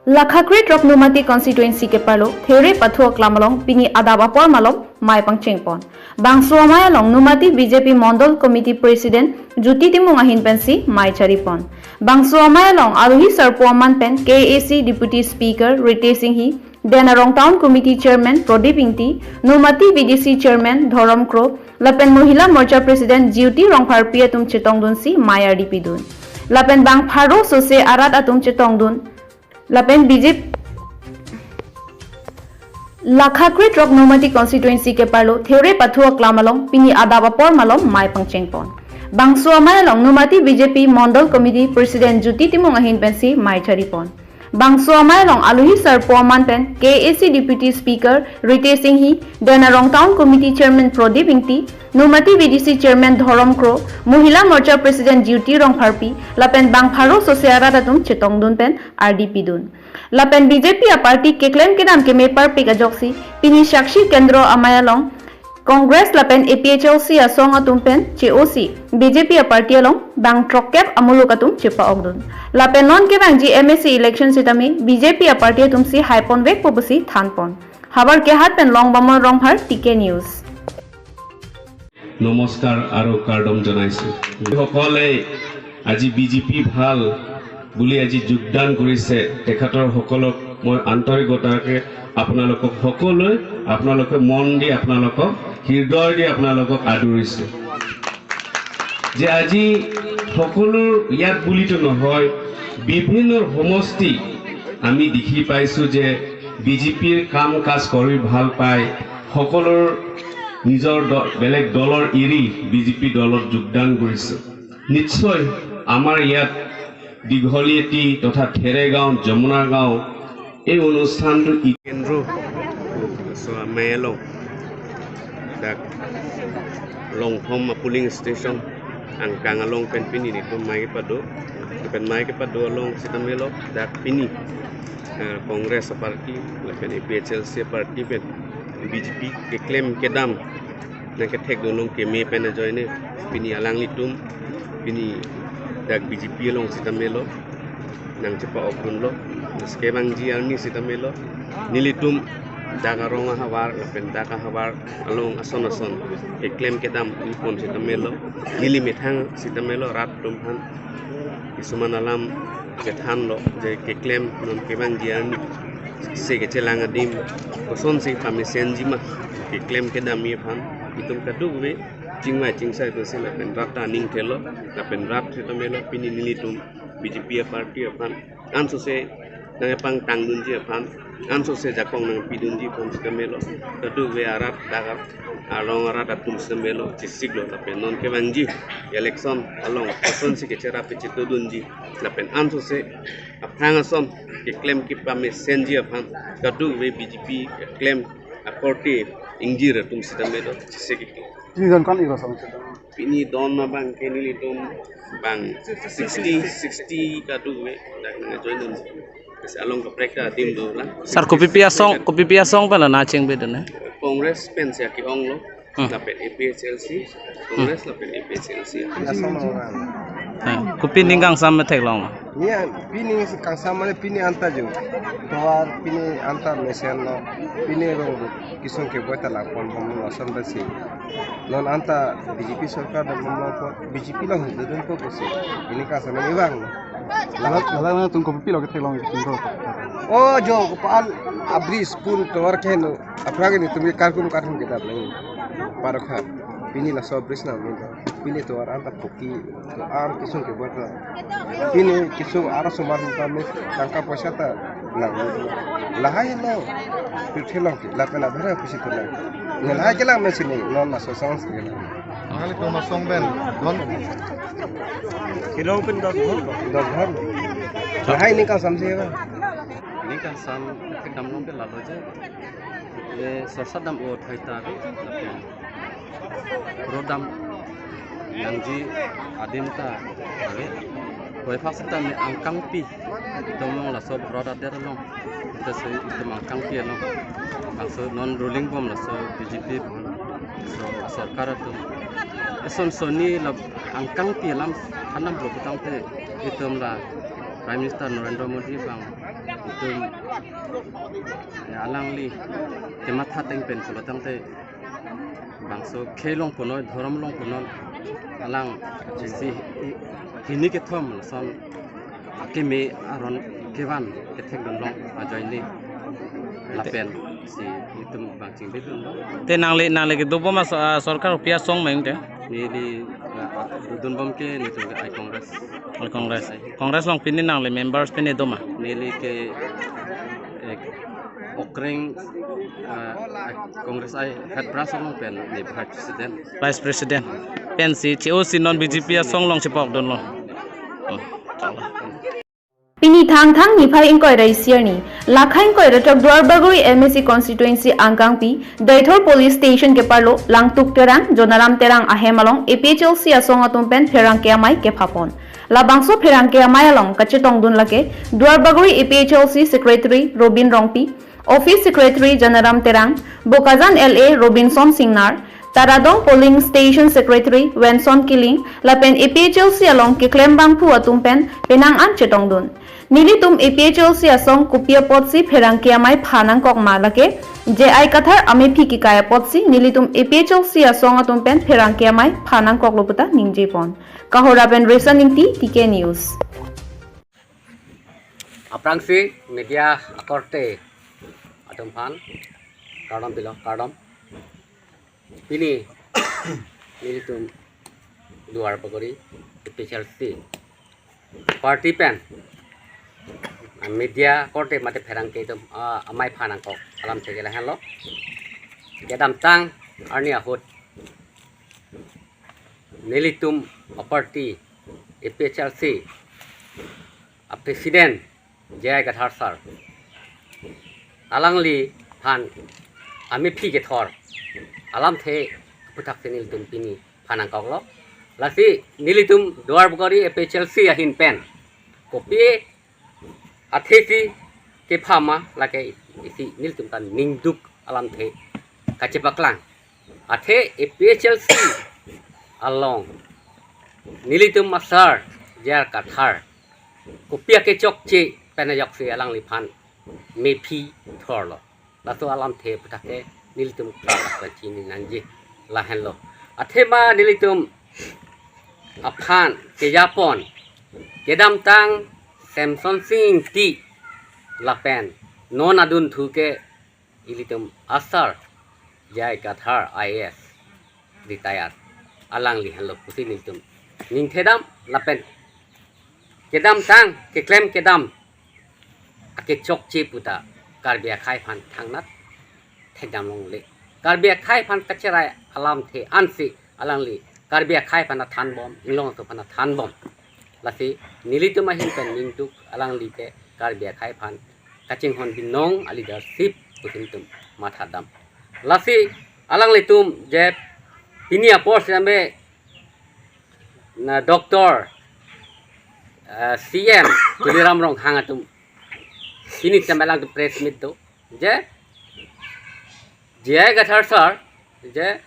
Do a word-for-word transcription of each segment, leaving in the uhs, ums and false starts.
Lakha kre throk Nomati constituency keparlo There Pathu aklam along pini adap apor malom mei pangchengpon. Bangso amei along Nomati B J P Mondol Committee President Jyoti Timung ahin pensi mei charipon. Bangso amei along alohi sarpo aman pen K A A C Deputy Speaker Ritesh Enghi, Denarong Town Committee Chairman Pradip Ingti, Nomati V D C Chairman Dhorom Kro, lapen Mohila Morcha President Jyoti Rongpharpi atum chetongdunsi mei ardi pidun. Lapen bang pharo sose arat atum chetongdun. Lapen B J P Lakha kre throk Nomati constituency keparlo There Pathu aklam along pini adap apor malom mei pangchengpon. Bangso amei along Nomati B J P Mondol Committee President Jyoti Timung ahin pensi mei charipon. Bangso amei along alohi sarpo aman pen K A A C Deputy Speaker Ritesh Enghi, Denarong Town Committee Chairman Pradip Ingti, Nomati V D C Chairman Dhorom Kro, Mohila Morcha President Jyoti Rongpharpi, lapen bang pharo sose arat atum chetongdun pen ardi pidun. Lapen B J P aparty keklem kedam keme parpik ajoksi pini Sakshi Kendro amei along Congress lapen A P H L C asong atum pen che-osi B J P aparty along bang throkkep amuluk atum chepa-okdun. Lapen non kevangji M A C election sitame B J P aparty atumsi haiponvekpo pusi thanpon. Havar Kehat pen Longbamon Rongphar, T K News. নমস্কাৰ আৰু কাৰ্ডম জনাইছো। সকলে আজি B J P ভাল বুলি আজি যোগদান কৰিছে, তেখেতৰ সকলক মই আন্তৰিকতাৰে আপোনালোকক সকলোৱে আপোনালোকে মন দি আপোনালোকক হৃদয় দি আপোনালোকক আদৰিছো। যে আজি সকলো ইয়াত বুলিতো নহয়, বিভিন্ন সমষ্টি আমি দেখি পাইছো যে বি জে পিৰ কাম কাজ কৰি ভাল পায়, সকলোৰ নিজৰ দ-, বেলেগ দলৰ এৰি বি জে পি দলত যোগদান কৰিছে। নিশ্চয় আমাৰ ইয়াত দীঘলীয়েটি তথা থেৰেগাঁও, যমুনা গাঁও এই অনুষ্ঠানটো ই- কেন্দ্ৰ চ-, মেলো dak Longphom a polling station angkang along pen pini nelitum mei kepado, pen mei kepado along sitame lo dak pini, eh, Congress party lapen A P H L C party pen B J P keklem kedam nangkethekdun along keme pen ajoine pini alanglitum pini dak B J P along sitame lo nangchepa-okdunlo. Kevangji arni sitame lo nelitum dak arong ahavar lapen dak ahavar along ason ason keklem kedam ipon sitame lo, neli methang sitame lo rat atum aphan kisuman alam kethanlo je keklem non kevangji arni se kechelang adim kosonsi pamesenji ma, keklem kedam aphan itum kadokave chingvai chingsai dosi lapen rat ta aning thelo, lapen rat sitame lo pini nelitum B J P aparty aphan ansose nangpangtangdunji aphan, ansose jakong nangpidunji aphan sitame lo, kadokave arat dak arong arat atum sitame lo chesiklo, lapen non kevangji election along kosonsi kecherap kechetodunji lapen ansose aphrang ason keklem kepamesenji aphan kadokave B J P keklem akorte ingjir atum sitame lo chesiklo. Pini don ko-an ira asong sitame? Pini don abang ke nelitum bang sixty, sixty kadokave dak nangjoin dun. Along kaprek ta adim dolang. Sir, kopi pi asong, kopi pi asong pen la nangchengpedun, eh? Congress pensi ake-onglo. Hmm. Lapen A P H L C, Congress lapen A P H L C. Asong lo. Eh, kopi ning kangsam me theklong? Nia, pini kangsam mane pini anta jo. Tovar pini anta mesenlo. Pini rong kesung keboi ta langpon bomlo asam dasi. Non anta B J P sorkar dam bomlo ko, B J P along hududun ko kosi. Pini kangsam mane vang. Lala, lala nangtum kopipilo ketheklong itum ko? Oh, jo, ko-an a-bridge pool tovar keheno. Aphrang nelitum ke karkun karkun kedam nang. Parokha. Pini laso bridge nang pini. Pini tovar anta poki. To-an kesung keboi ta. Pini kesung arosomar ta me tangka poisa ta nang. Lahai lo. Pirthe along ke. Lapen abhera pusi to nang. Ne lahai kelang me sini. Non laso asong si kelang. Nanglitum asong pen don. Kelong pen don. Don don. Lahai ning kangsam si ba. Ning kangsam kedam along ke lalo je. Le sorsa dam o thai ta lapen rodam nangji adim ta ave. Koi phak seta ne angkangpi itum along laso bharat adet along. Ita se itum angkangpi along. Bangso non ruling bom laso B J P bom. So sorkar atum. Eson soni la angkangpi alam hanam lo putangte itum la Prime Minister Narendra Modi abang itum, eh, alangli kematha ateng pen pulo tangte bangso khei along punoi, dhorom along punoi, alang isi hi-, hini kethom lason akeme aron kevan kethekdun along ajoine lapensi itum bang chingvekdun lo. Te nangli, nangli kedo bom a so-, ah, sorkar kopi asong meng te? Neli, ah, dodun bom ke nelitum ke I Congress. I Congress. Congress along pini nangli members pini do ma? Neli ke, eh, okreng, ah, I Congress I head branch along pen neli vice president. Vice president. Pensi che-osi non B J P asong along chepokdun lo. Hmm. Pini Thangthang niphai ingkoi ra isi arni, Lakha ingkoi ra throk Duarbagori M A C constituency angkangpi, Deithor Police Station keparlo, Langtuk Terang, Jonaram Terang ahem along A P H L C asong atum pen pherangke amei kephapon. Labangso pherangke amei along kachetongdun lake, Duarbagori A P H L C Secretary Robin Rongpi, Office Secretary Jonaram Terang, Bokajan L A Robinson Singnar, Taradong Polling Station Secretary Wenson Killing, lapen A P H L C along keklem abangphu atum pen penang an chetongdun. Nelitum A P H L C asong kopi apotsi pherangke amei pha nangkok ma lake, J I Kathar amephi kekai apotsi nelitum A P H L C asong atum pen pherangke amei pha nangkoklo puta ningjepon. Kohora pen Reson Ingti, T K News. Aphrangsi media akorte atum aphan kardom pilo, kardom. Pini nelitum Duarbagori A P H L C party pen, ah, media akorte mate pherangke atum, ah, amei pha nangkok alamthe ke lahenlo. Kedamtang arni ahut nelitum aparty A P H L C a president J I Kathar sir, alangliphan amephi kethor alamthe aputhaksi nelitum pini pha nangkoklo. Lasi nelitum Duarbagori A P H L C ahin pen kopi athesi kepha ma lake isi nelitum ta ningduk alamthe kachepaklang. Athe A P H L C along nelitum a sir J I Kathar kopi akechokche pen ajoksi alangliphan mephi thorlo. Laso alamthe aputhak ke nelitum kachini nangji lahenlo. Athema nelitum aphan kejapon kedamtang Semson Sing Ingti lapen non adunthu ke ilitum a sir J I Kathar I A S retired, alangli henlo pusi nelitum ningthedam lapen kedamtang keklem kedam akechokche puta Karbi akhei aphan thangnat thekdam longle. Karbi akhei aphan kacherai alamthe ansi alangli Karbi akhei aphan athanbom, inglong atum aphan athanbom. Lasi nelitum ahin pen ningduk alangli ke Karbi akhei aphan kachinghon binong a leadership pusi nelitum mathadam. Lasi alanglitum je pini apor sitame na Doctor, eh, C M Tuliram Ronghang atum pini sitame alangtum press meet do je J I Kathar sir je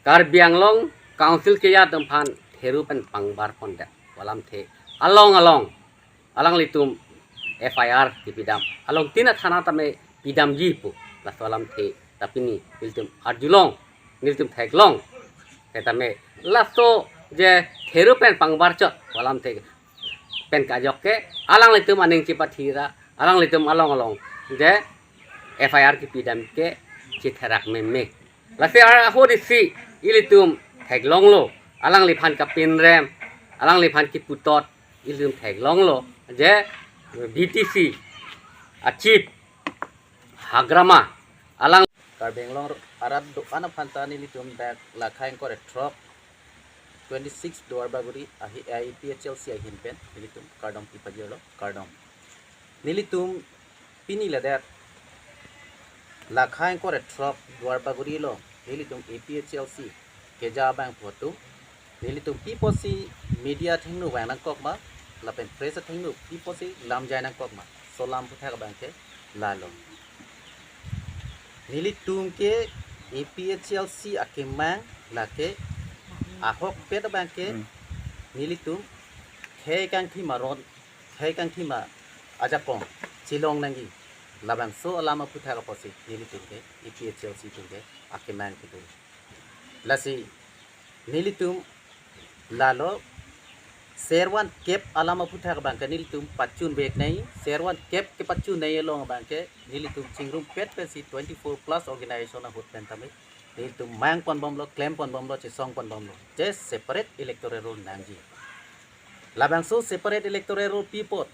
Karbi Anglong Council keja atum aphan theru pen pangbar pondet alamthe along along alanglitum F I R kepidam, along tina thana tame pidamji pu, laso alamthe ta pini nelitum arjulong, nelitum theklong. Setame laso je theru pen pangbar chot alamthe pen kajok ke alanglitum aning chepathira, alanglitum along along je F I R kepidam ke chetherak meme. Lasi ar ahut isi ilitum theklonglo, alangliphan kapinrem, alangliphan kiputot ilitum theklonglo je B T C a chief Hagrama alang Karbi Anglong arat do-an aphan ta nelitum dak Lakha ingkoi ra throk twenty six Duarbagori ahi A P H L C ahin pen nelitum kardom pipajirlo, kardom. Nelitum pini ladak Lakha ingkoi ra throk Duarbagori along nelitum A P H L C keja abangphu atum nelitum pi apotsi media athengno vang nangkok ma, lapen press athengno pi apotsi lamjai nangkok ma, laso alam aphuthak abang ke lalo. Nelitum ke A P H L C akemang lake ahokpet abang ke Hmm. nelitum khei kangthim aron Khei kangthim ajakong chelong nangji, labangso alam aphuthak apotsi nelitum ke A P H L C atum ke akemang kedo. Lasi nelitum lalo servan kep alam aphuthak abang ke nelitum pachun vek nai, servan kep kepachun nai along abang ke nelitum chingrumpet pensi twenty-four plus organization ahut pen tame nelitum mangponbomlo, klemponbomlo, chesongponbomlo, je separate electoral roll nangji. Labangso separate electoral roll pi apot?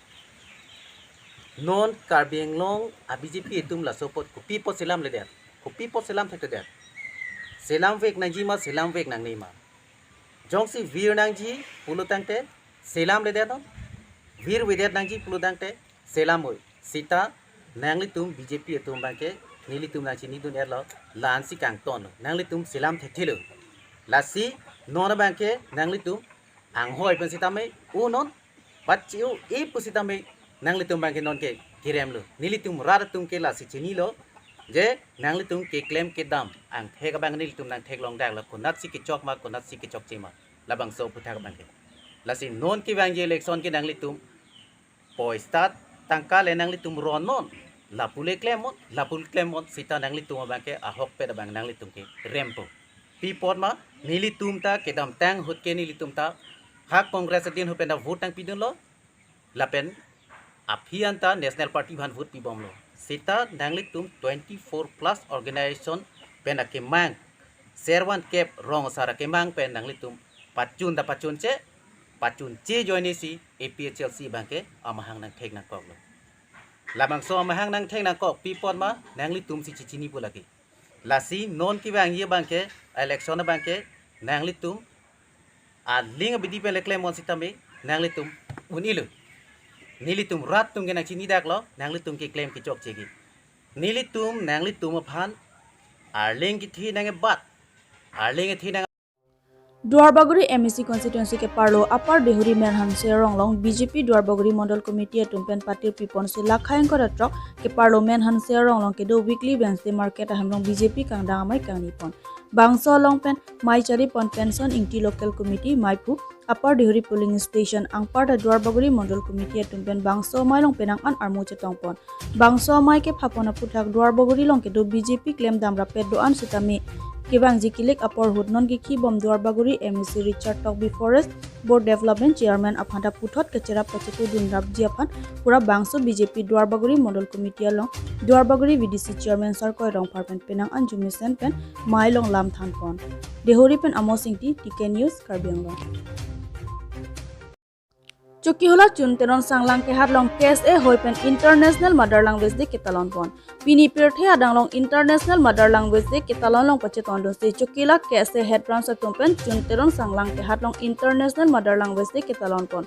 Non Karbi Anglong a B J P atum laso apot kopi apot selamledet, kopi apot selam thekthedet? Selam vek nangji ma, selam vek nangne ma? Jongsi vir nangji pulo tangte selamledet non, vir vedet nangji pulo tangte selam oi. Seta nanglitum B J P atum abang ke nelitum nangchinidun-etlo, la-ansi kangton, nanglitum selam thekthelo. Lasi non abang ke nanglitum anghoi pen sitame, o non pachio-e pusitame nanglitum abang ke non ke keremlo. Nelitum rat atum ke lasi chinilo, je nanglitum keklem kedam angthek abang nelitum nangtheklongdaklo, konatsi kechok ma, konatsi kechokche ma, labangso aphuthak abang ke. Lasi non kevangji election ke nanglitum poisa tangka le nanglitum ron non, lapu le klemnon, lapu le klemnon, seta nanglitum abang ke ahokpet abang nanglitum kerempo. Pi apot ma? Nelitum ta kedamtang ahut ke nelitum ta ha Congress adin ahut pen ta vote nangpidunlo, lapen aphi anta National Party aphan vote pibomlo. Seta nanglitum twenty-four plus organization pen akemang, servan kep rong asar akemang pen nanglitum pachun ta pachunche, pachunche ajoinesi A P H L C abang ke amahang nangthek nangkoklo. Labangso amahang nangthek nangkok pi apot ma? Nanglitumsi chichini pu lake. Lasi non kevangji abang ke, election abang ke nanglitum aling abidi pen le klemnon sitame nanglitum un-elo. Nelitum rat atum ke nangchinidaklo, nanglitum keklem kechokche ke. Nelitum nanglitum aphan arleng kethe nang-ebat, arleng kethe nang Duarbagori M A C constituency keparlo Upper Deihori Menhanse Ronglong B J P Duarbagori Mondol Committee atum pen patir piponsi lakhai ingkoi ra throk keparlo Menhanse Ronglong kedo weekly Wednesday market ahem along B J P kangdang amei kangnipon. Bangso along pen mei charipon Penson Ingti Local Committee, meiphu Upper Deihori Polling Station, anparta Duarbagori Mondol Committee atum pen bangso amei along penang an armu chetongpon. Bangso amei kephapon aphuthak Duarbagori along kedo B J P klemdam rapet do-an sitame kevangji kilik apor ahut non kekhibom Duarbagori M A C Richard Tokbi, Forest Board Development Chairman aphan ta puthot kacherap kachetudun rapji aphan pura bangso B J P Duarbagori Mondol Committee along Duarbagori V D C Chairman Sarkoi Rongphar pen penang an arjumesen pen mei along lam thanpon. Deihori pen Amos Ingti, T K News, Karbi Anglong. Chokihola Chun Teron Sanglang Kehat along K S A hoi pen International Mother Language Day ketalonpon. Pini pirthe adang along International Mother Language Day ketalon along pachetondunsi Chokihola K S A Head Branch atum pen Chun Teron Sanglang Kehat along International Mother Language Day ketalonpon.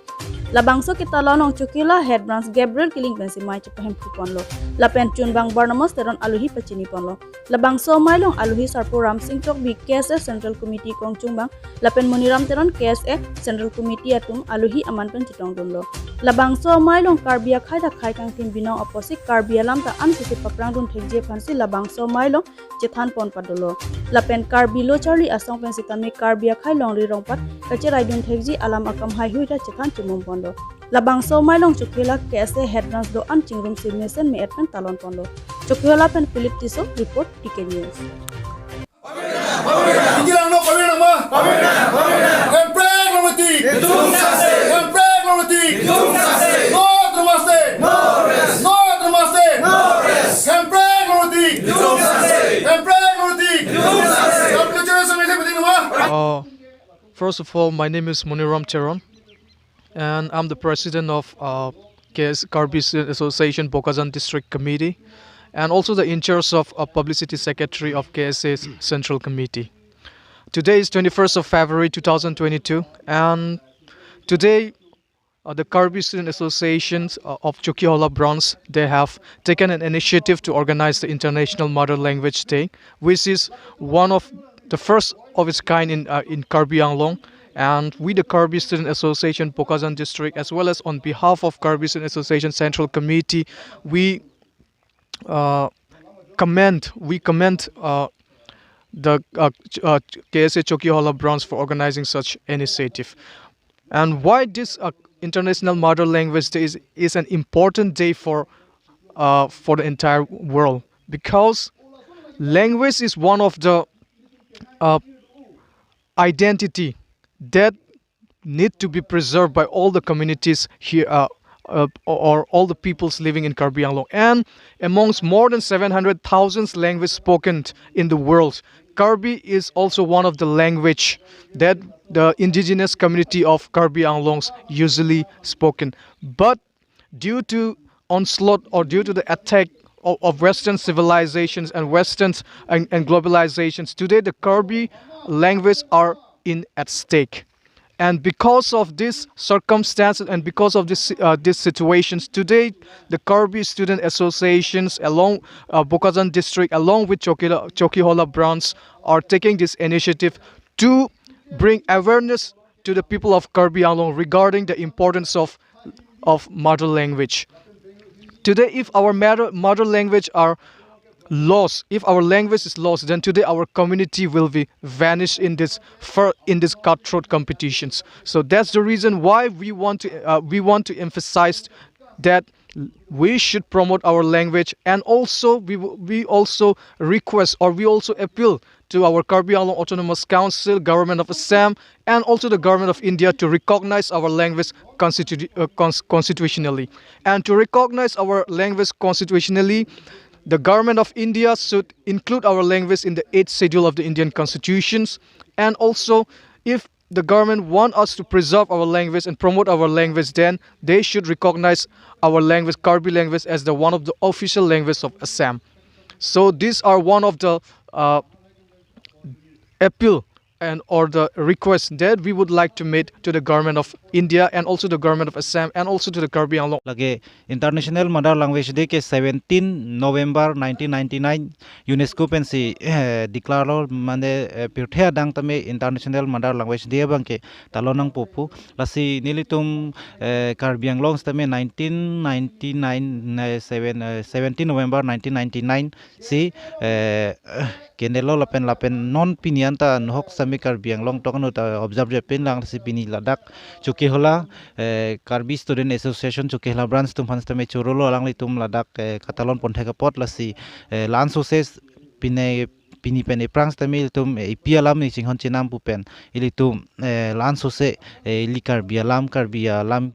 Labangso ketalon along Chokihola Head Branch Gabriel Killing pensi mei chepahemphuponlo. Lapen Chunbang Barnabas Teron aluhi pachiniponlo. Labangso amei along aluhi sarpo Ramsing Tokbi, K S A Central Committee kongchungbang, lapen Moniram Teron, K S A Central Committee atum aluhi aman pen chetongdunlo. Labangso amei along Karbi akhei ta khei kangthim binong apotsi Karbi alam ta ansisi paprangdun thekji aphansi labangso amei along chethanpon padolo. Lapen Karbi Lo Charli Asong pen sitame Karbi akhei longri rongpat kacheraidun thekji alam akam heihui ta chethan chemumponlo. Labangso amei along Chokihola K S A Head Branch do-an chingrumsi mesen me-et pen talonponlo. Chokihola pen Philip Tisso report, T K News. Ikilang no kami nama. Hemprek nomor tiga. Hemprek nomor tiga. No to the master. No to the master. Hemprek nomor tiga. Hemprek nomor tiga. Hemprek nomor tiga. Uh, first of all, my name is Moniram Teron, and I'm the president of uh, K S Karbi Student Association Bokajan District Committee, and also the in charge of uh, publicity secretary of K S A's Central Committee. Today is twenty-first of February two thousand twenty-two, and today uh, the Karbi Student Associations uh, of Chokihola Branch, they have taken an initiative to organize the International Mother Language Day, which is one of the first of its kind in uh, in Karbi Anglong. And we, the Karbi Student Association Bokajan District, as well as on behalf of Karbi Student Association Central Committee, we uh, commend we commend uh, the uh, ch- uh, K S A Chokihola Branch for organizing such initiative. And why this uh, International Mother Language Day is, is an important day for uh, for the entire world, because language is one of the uh, identity that need to be preserved by all the communities here uh, uh, or all the peoples living in Karbi Anglong. And amongst more than seven hundred thousand languages spoken in the world, Karbi is also one of the language that the indigenous community of Karbi Anglongs usually spoken. But due to onslaught or due to the attack of, of Western civilizations and Westerns and, and globalizations, today the Karbi language are in at stake. And because of this circumstances and because of this uh, these situations, today the Karbi student associations along uh, Bokajan district, along with Chokihola, Chokihola branch, are taking this initiative to bring awareness to the people of Karbi Anglong regarding the importance of of mother language. Today, if our mother, mother language are lost, if our language is lost, then today our community will be vanished in this fur in this cutthroat competitions. So that's the reason why we want to uh, we want to emphasize that we should promote our language, and also we w- we also request or we also appeal to our Karbi Anglong Autonomous Council, Government of Assam, and also the Government of India to recognize our language constitu- uh, cons- constitutionally. And to recognize our language constitutionally, the Government of India should include our language in the eighth schedule of the Indian constitutions. And also, if the government want us to preserve our language and promote our language, then they should recognize our language, Karbi language, as the one of the official language of Assam. So these are one of the uh, appeal and or the request that we would like to make to the government of India and also the government of Assam and also to the Karbi Anglong. Lake International Mother Language Day ke seventeen November nineteen ninety-nine UNESCO pensi eh, declare lo, mane eh, pirthe adang tame International Mother Language Day abang ke talon nangpo pu. Lasi nelitum eh, Karbi Anglong tame nineteen ninety-nine eh, seven, eh, seventeen November nineteen ninety-nine si eh, kenelo lapen lapen non pini anta nohok sami Karbi Anglong tokno ta observe je pin lang si pini ladak Chokihola eh, Karbi Student Association Chokihola branch atum aphan tame chorolo alanglitum ladak eh, katalon ponthek apot lasi eh, la-an sose pine pini pen ephrang tame ilitum eh, epi alam ni chinghon chenam pu pen ilitum eh, la-an sose eh, ili Karbi alam Karbi alam